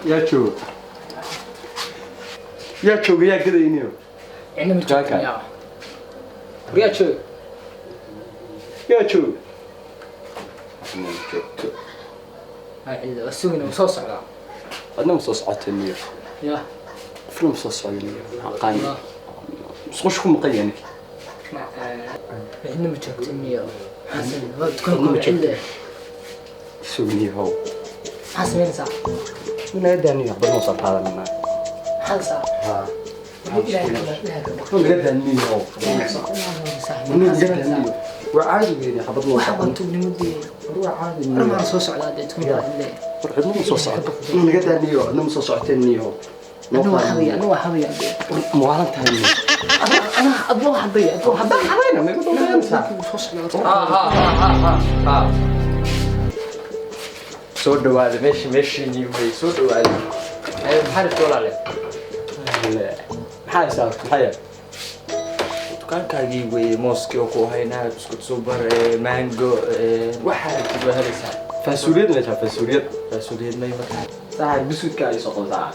Yaa jooga, yaa jooga, yaa gadayniyo? Cidna ma joogto miyaa? Yaa jooga? Yaa jooga? Ma joogto. Cidda waa sugina, wuu soo socdaa. Adna ma soo socotay niyo? Ya. Qofna ma soo socda niyo, aqaan musqush ku maqan yahay ninki. Cidna ma joogto miyo? Maxaa waa dukaanka waa cidle. Sug niyo how. Maxaa samaynaysaa? Naga daaniyo, waxba noo soo qaadanaa. Maxaa saa? Haa. Ilaahay ka baq, Ilaahay ka baq. Naga daaniyo, naga daaniyo, waa caadi weyn, xabad noo waxa soo waa tuugnimadii. War waa caadi. War maan soo socdaa dee, dukaanka waa cidle. War cidna ma soo socdo, naga daaniyo, cidna ma soo socoteen niyo. Adna waa hadaya, adna waa hadaya dee. Muwaalan tahay niyo. Ana adna waa hadaya, adna waa hadaya. Hadayna ma igu dambeynaysaa? Wuu soo socdaa. Ha ha ha ha ha, soo dhawaada. Meesha meeshiinii wey, soo dhawaada. Maxaa rabta, walaale? Maxaa haysaa? Maxaa yaal? Dukaankaagii weeye, mooskii oo ku haynaa, buskud subar, mango, waxaa rabtid waa helaysaa. Faasuuliyad meesha, faasuuliyad? Faasuuliyad may markaa. Saaxib, buskudka ay soo qabtaa.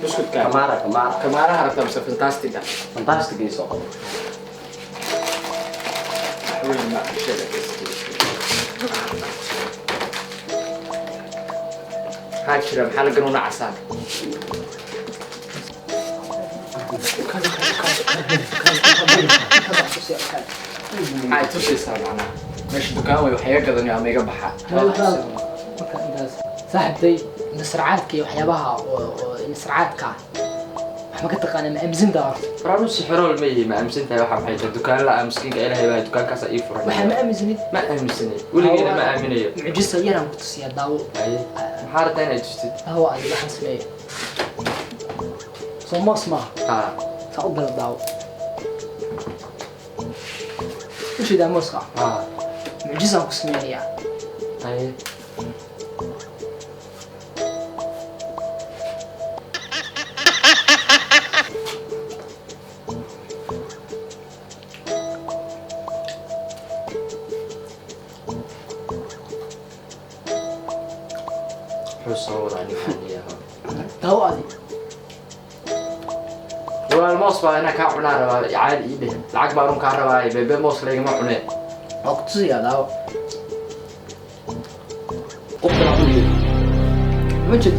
Buskudka? Kamaara, kamaara. Kamaaraha rabtaa mise fantastiga? Fantastic ay soo qabo. Wax weyn ma sheega. Maxaa jira? Maxaa la ganuuna casaan? Maxaa i tusaysaa macnaha? Meesha dukaan wey, wax iga gadanayo ama iga baxa. Marka intaas saaxiibtay, nasracaadka iyo waxyaabaha oo nasracaadka ah wax ma ka taqaanaa? Ma aaminsantaa horta? Waranu sixirool ma yihi, ma aaminsan tahay? Waxa maxay tahay dukaan la miskiinka Ilaahay baa dukaankaas ii furan. Waxaa ma aaminsanid? Ma aaminsanay, weligeena ma aaminayo. Mucjisa yaraan ku tusiyaa, daawo. Haye, maxaa rabtaa inaad tustid? Daawo adiga, waxaan sameeya soo moos maaha? Haa. Saa u gala, daawo. Ushidaa mooska. Haa. Mucjisaan ku sameynayaa. Haye. Muxuu soo wadaa ninkaan iyaha? Daawo adi. Walaal, moos baa inaa kaa cunaa rabaa, caadi ii dheh. Lacag baan un kaa rabaa, bebe moos laygama cunee. Waa ku tusiyaa, daawo. Qofka la cunay. Ma jeed?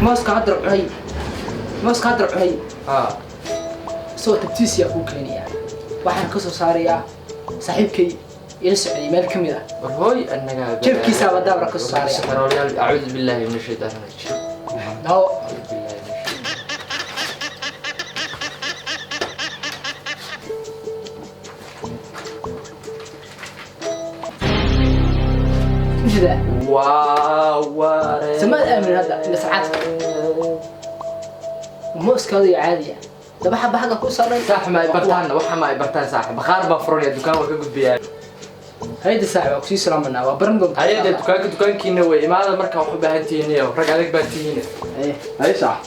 Mooska hadda cunay, mooska hadda cunay. Haa. Isagoo tabtiisiyaa kuu keenayaa. Waxaan ka soo saarayaa saaxiibkay ila socday meel ka mid ah. War hooy, annagaa Jeebkiisaaba daabra ka soo saaraya. Sixiroolyaal, acuudu billahi min ashaytaan rajiim. Daawo. Acuudu billahi min ashaytaan. Ujeedaa? Waa ware. Samaad aamin hadda nasracaadka mooskaada iyo caadiya laba xaba xagga ku saaray. Saax ma ay bartaan, waxa ma ay bartaan saax. Bakhaar baa furanaya, dukaan waa ka gudbayaa. Hayda saaxib, waa kusii salaamanaa, waa baran doontaa. Hay'adda dukaanka dukaankiina wey, imaada markaa wax u baahan tihiin iyo rag adag baa tihiin. Haye. Hay sax.